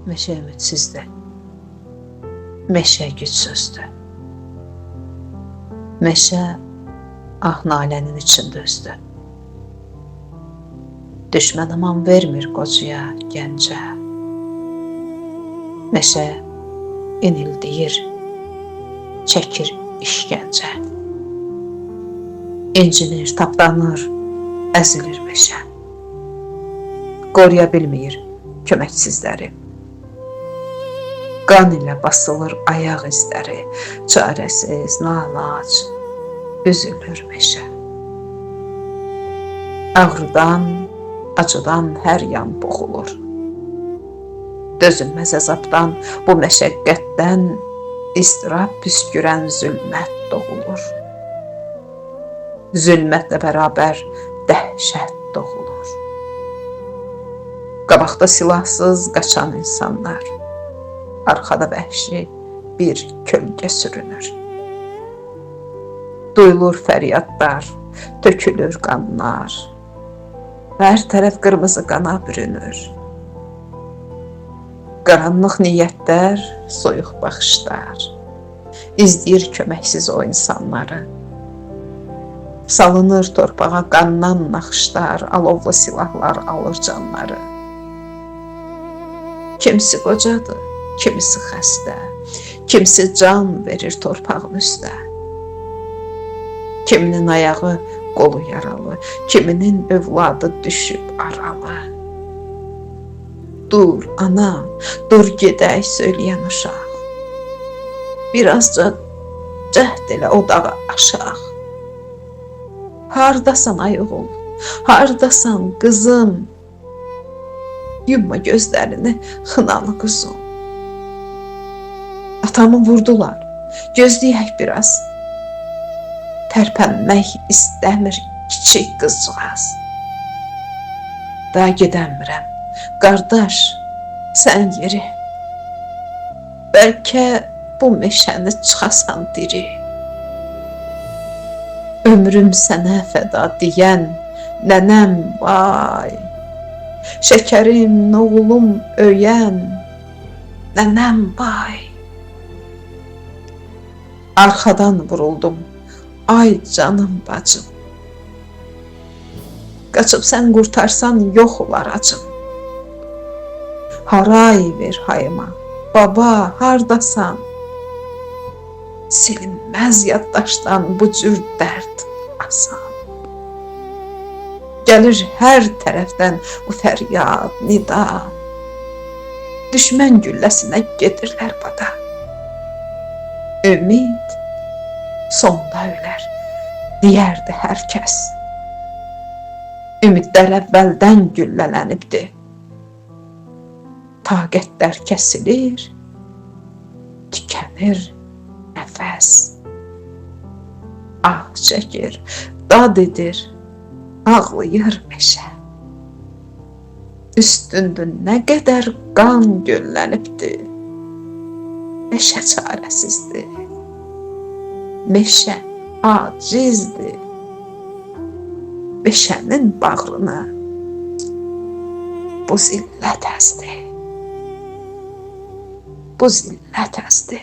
Meşə ümidsizdir. Meşə gücsüzdür. Meşə ah nalənin içində özdü. Düşmən aman vermir qocaya, gəncə. Meşə inildiyir, çəkir işgəncə. İncinir, tapdanır, əzilir meşə. Qoruya bilmir köməksizləri. Qan ilə basılır ayaq izləri, çarəsiz, nalac, üzülür meşə. Ağrıdan, acıdan hər yan boğulur. Dözülməz əzabdan, bu məşəqqətdən istirab püskürən zülmət doğulur. Zülmətlə bərabər dəhşət doğulur. Qabaqda silahsız qaçan insanlar, arxada vəhşi bir kölgə sürünür. Duyulur fəryadlar, tökülür qanlar. Hər tərəf qırmızı qana bürünür. Qaranlıq niyyətlər, soyuq baxışlar izləyir köməksiz o insanları. Salınır torpağa qandan naxışlar, alovlu silahlar alır canları. Kimisi qocadır, kimisi xəstə, kimisi can verir torpağın üstə. Kiminin ayağı, qolu yaralı, kiminin övladı düşüb aralı. Dur ana, dur gedək söyləyən uşaq. Birazca cəhd elə o dağı aşaq. Hardasan ay oğul, hardasan qızım? Yumma gözlərini xınalı quzum. Atamı vurdular, gözləyək biraz. Tərpənmək istəmir kiçik qızcığaz. Daha gedəmirəm, qardaş, sən yeri. Bəlkə bu meşəni çıxasan diri. Ömrüm sənə fəda deyən nənəm vay. Şəkərim, oğlum öyən nənəm vay. Arxadan vuruldum, ay canım bacım. Qaçıb sən qurtarsan yox olar acım. Haray ver hayıma, baba hardasan? Silinməz yaddaşdan bu cür dərd asan. Gəlir hər tərəfdən bu fəryad, nida. Düşmən gülləsinə gedirlər bada. Ümid sonda ölər, deyərdi hər kəs. Ümidlər əvvəldən güllələnibdi. Taqətlər kəsilir, tükənir nəfəs. Ah çəkir, dad edir, ağlayır meşə. Üstündə nə qədər qan göllənibdi. Meşə çarəsizdir. Meşə acizdir. Meşənin bağrını bu zillət əzdi. Bu zillət əzdi.